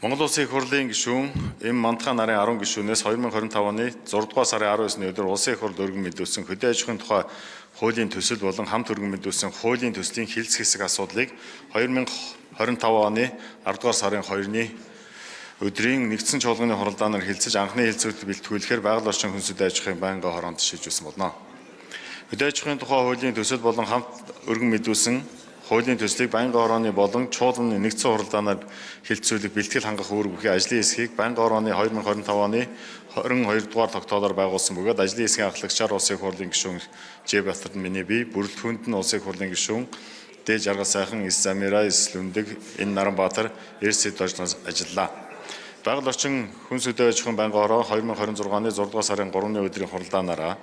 Монгол Улсын Их Хурлын гишүүн Эм Мандхан нарын 10 гишүүнээс 2025 оны 6 дугаар сарын 19-ны өдөр Улсын Их Хурл өргөн мэдүүлсэн хөдөө аж ахуйн тухай хуулийн төсөл болон хамт өргөн мэдүүлсэн хуулийн төслийн хэлцэх хэсэг асуудлыг 2025 оны 10 дугаар сарын 2-ны өдрийн нэгдсэн чуулганы хуралдаанаар хэлцэж анхны хэлцүүлэлт бэлтгүүлэхээр байгаль орчин хүнс хөдөө аж ахуйн байнгын хороонд шийдвэрлэсэн болно. Хөдөө аж ахуйн тухай хуулийн төсөл болон хамт өргөн мэдүүлсэн хуулийн төслийг байнгын хорооны болон чуулганы нэгдсэн хуралдаанаар хэлцүүлэх бэлтгэл хангах үүрэг бүхий ажлын хэсгийг байнгын хорооны 2025 оны 22 дугаар тогтоолоор байгуулсан бөгөөд ажлын хэсгийн ахлагчаар Улсын Их Хурлын гишүүн Ж Батард миний бие, бүрэлдэхүүнд нь Улсын Их Хурлын гишүүн Д Жаргал Сайхан, Эс Замира, Эс Лүндэг, Энэ Наранбаатар, Эрс Дожлон ажиллалаа. Байгаль орчин хүнс хөдөө аж ахуйн байнгын хороо 2026 оны 6 дугаар сарын 3-ны өдрийн хуралдаанаараа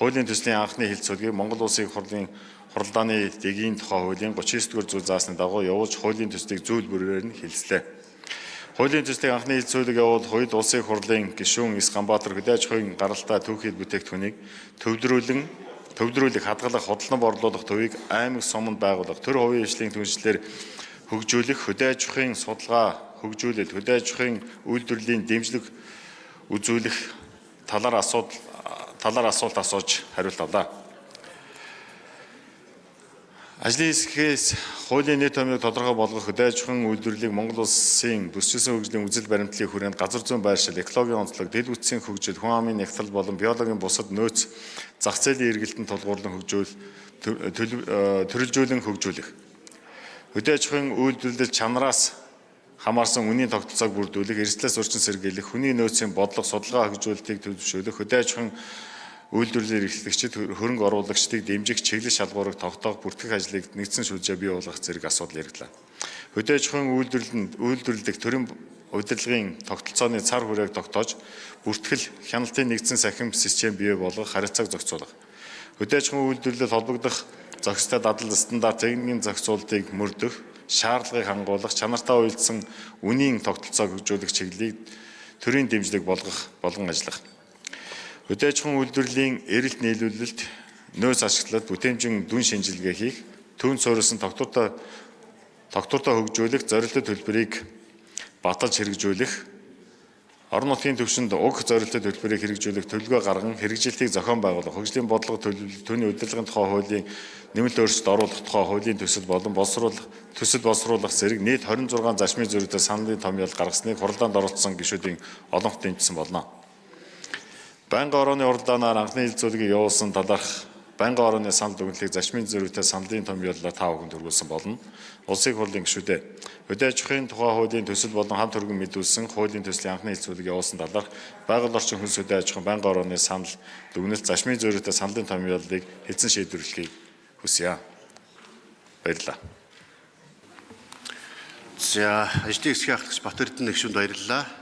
хуулийн төслийн анхны хэлцүүлгийг Монгол Улсын Их Хурлын хуралдааны дэгийн тухай хуулийн 39 дугаар зүйл заасны дагуу явуулж хуулийн төслийг зүйл бүрээр нь хэлцлээ. Хуулийн төслийг анхны хэлцүүлэг явуулах үед Улсын Их Хурлын гишүүн Эс Ганбаатар хөдөө аж ахуйн гаралтай түүхийд бүтээгдэхүүнийг төвлөрүүлэх, хадгалах, худалдан борлуулах төвийг аймаг суманд байгуулах, төр хувийн хвшлийн түншлэлээр хөгжүүлэх, хөдөө аж ахуйн судалгаа хөгжүүлэлт, хөдөө аж ахуйн үйлдвэрлэлийн дэмжлэг үзүүлэх талаар асуулт асууж хариулт авлаа. Ажлын хэсгээс хуулийн нийт томьёог тодорхой болгох, хөдөө аж ахуйн үйлдвэрлэлийг Монгол Улсын бүсчилсэн хөгжлийн үзэл баримтлалын хүрээнд газар зүйн байршил, экологийн онцлог, дэд бүтцийн хөгжил, хүн амын нягтрал болон биологийн бусад нөөц зах зээлийн эргэлтэнд тулгуурлан төрөлжүүлэн хөгжүүлэх. Хөдөө аж ахуйн үйлдвэрлэл чанараас хамаарсан үнийн тогтолцоог бүрдүүлэх, эрсдлээс урьдчилан сэргийлэх, хүний нөөцийн бодлого, судалгаа хөгжүүлэлтийг төлөвшүүлэх, хөдөө аж ахуйн үйлдвэрлэлээр эрхлэгчид, хөрөнгө оруулагчдыг дэмжих чиглэл шалгуурыг тогтоох, бүртгэх ажлыг нэгдсэн шүлжээ бий болгох зэрэг асуудал яригдлаа. Хөдөө аж ахуйн үйлдвэрлэдэг төрийн удирдлагын тогтолцооны цар хүрээг тогтоож, бүртгэл хяналтын нэгдсэн сахим систем бий болгох, харилцааг зохицуулах. Хөдөө аж ахуйн үйлдвэрлэлд холбогдох зохистой дадал стандарт техникийн зохицуултыг мөрдөх, шаардлагыг хангуулах, чанартай уялдсан үнийн тогтолцоог хөгжүүлэх чиглэлийг төрийн дэмжлэг болгох болгон ажиллах. Хөдөө аж ахуйн үйлдвэрлэлийн эрэлт нийлүүлэлт, нөөц ашиглалт, бүтээмжин дүн шинжилгээ хийх, түүнд суурилсан тогтвортой хөгжүүлэх зорилттой төлбөрийг баталж хэрэгжүүлэх, орон нутгийн түвшинд уг зорилттой төлбөрийг хэрэгжүүлэх төлөвлөгөө гарган хэрэгжилтийг зохион байгуулах, хөгжлийн бодлого төлөвлөл, түүний удирдлагын тухай хуулийн нэмэлт өөрчлөлт оруулах тухай хуулийн төсөл болон боловсруулах төсөл боловсруулах зэрэг нийт 26 зарчмын зөрүүтэй саналын томьёол гаргасныг хуралдаанд оролцсон гишүүдийн олонх дэмжсэн болно. Байнгын орооны хуралдаанаар анхны хэлцүүлгийг явуулсан талаарх байнгын орооны санал дүгнэлтийг зарчмын зөрүүтэй саналын томьёоллоор та бүхэнд хүргүүлсэн болно. Улсын Их Хурлын гишүүдээ, хөдөө аж ахуйн тухай хуулийн төсөл болон хамт өргөн мэдүүлсэн хуулийн төслийн анхны хэлцүүлгийг явуулсан талаарх байгаль орчин хүнс хөдөө аж ахуйн байнгын орооны санал дүгнэлт зарчмын зөрүүтэй саналын томьёоллыг хэлсэн шийдвэрлэхийг хүсье. Баярлалаа. За, ажлын хэсгийн ахлагч Бат Эрдэнэ гишүүнд баярлалаа.